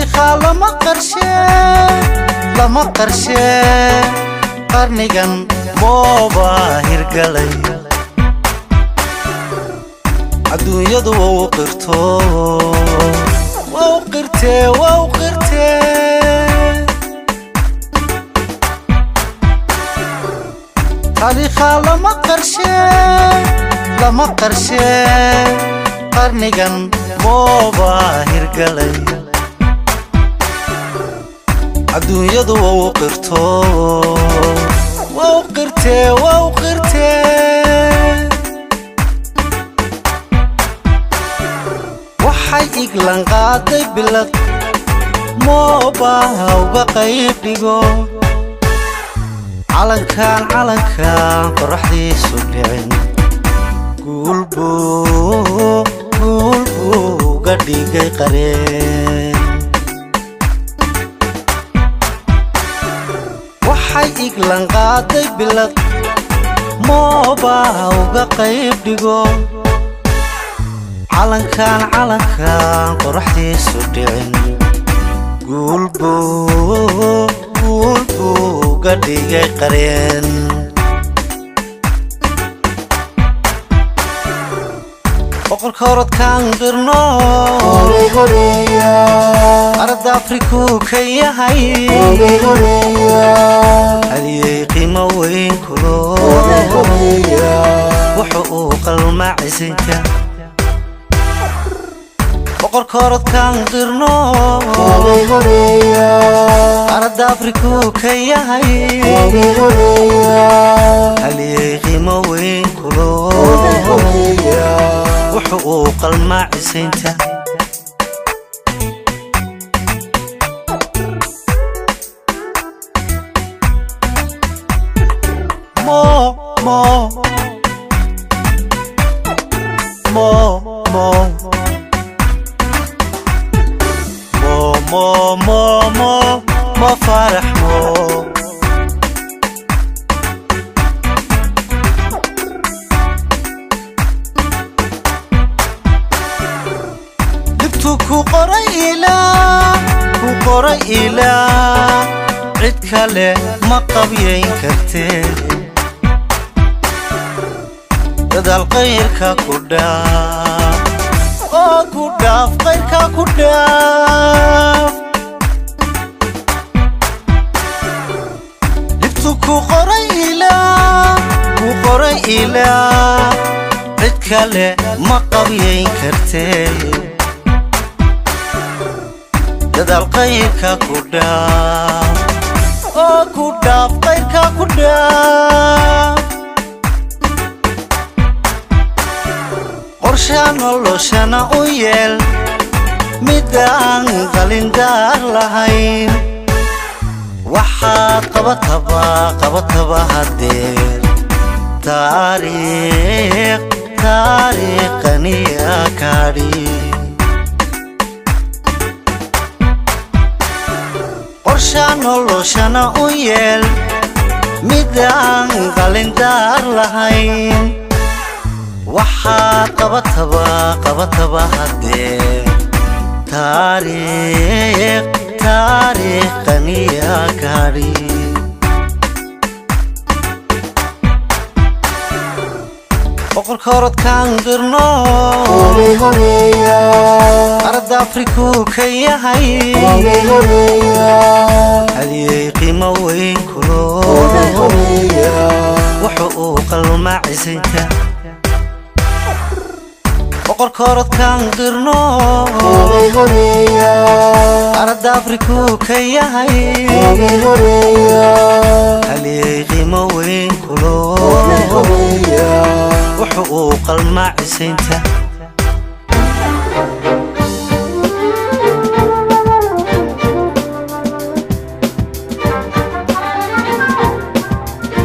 Taariikha lama qarshee, lama qarshee, qarnigan moobaa hirgalay. Adduunyadu waa u qirto, waa u qirtee, waa u qirtee. Taariikha lama qarshee, lama qarshee, qarnigan moobaa hirgalay. Adduunyadu waa u qirto, waa u qirtee, waa u qirtee. Waxay iglan qaaday bilad, moobaha uga qayb dhigo. Calankan, calankan qoraxdiisu dhicin, guulbuu, guulbuu uga dhigay qareen. Waxay iglan qaaday bilad, moobaha uga qayb dhigo. Calankan, calankan qoraxdiisu dhicin, guulbuu, guulbuu uga dhigay qareen. Boqorka orodkaan qirno, arada Afrikuu ka yahay, hadiyey qiimo weyn kulo, wuxuu uu qalmaa cisinka. Boqorka orodkaan qirno, arada Afrikuu ka yahay, haliyey qiimo weyn kulo, wuxuu uu qalmaa cisaynta. Mo mo mo mo mo mo mo mo mo Farax mo. Dhibtu ku qoray ilaa, ku qoray ilaa, cid kale ma qabyayn kartee. Dadaal qayrka ku dhaaf, oo ku dhaaf, qayrka ku dhaaf. Dhibtu ku qoray ilaa, ku qoray ilaa, cid kale ma qabyayn kartee. Dadaal qayrka ku dhaaf, oo ku dhaaf, qayrka ku dhaaf. Qorshaa noloshana u yeel midaan qalindaar lahayn. Waxaad qabataba, qabataba hadeer, taariikh, taariikhaniya kaadhi. Qorshaa noloshana u yeel midaan qalindaar lahayn. Waxaad qabataba, qabataba hadeer, taariikh, taariikhaniya kaadhi. Boqorka orodkaan qirno, arada Afrikuu ka yahay, hadiyey qiimo weyn kulo, wuxuu uu qalmaa cisinka. Boqorka orodkaan qirno, arada Afrikuu ka yahay, haliyey qiimo weyn kulo, wuxuu uu qalmaa cisaynta.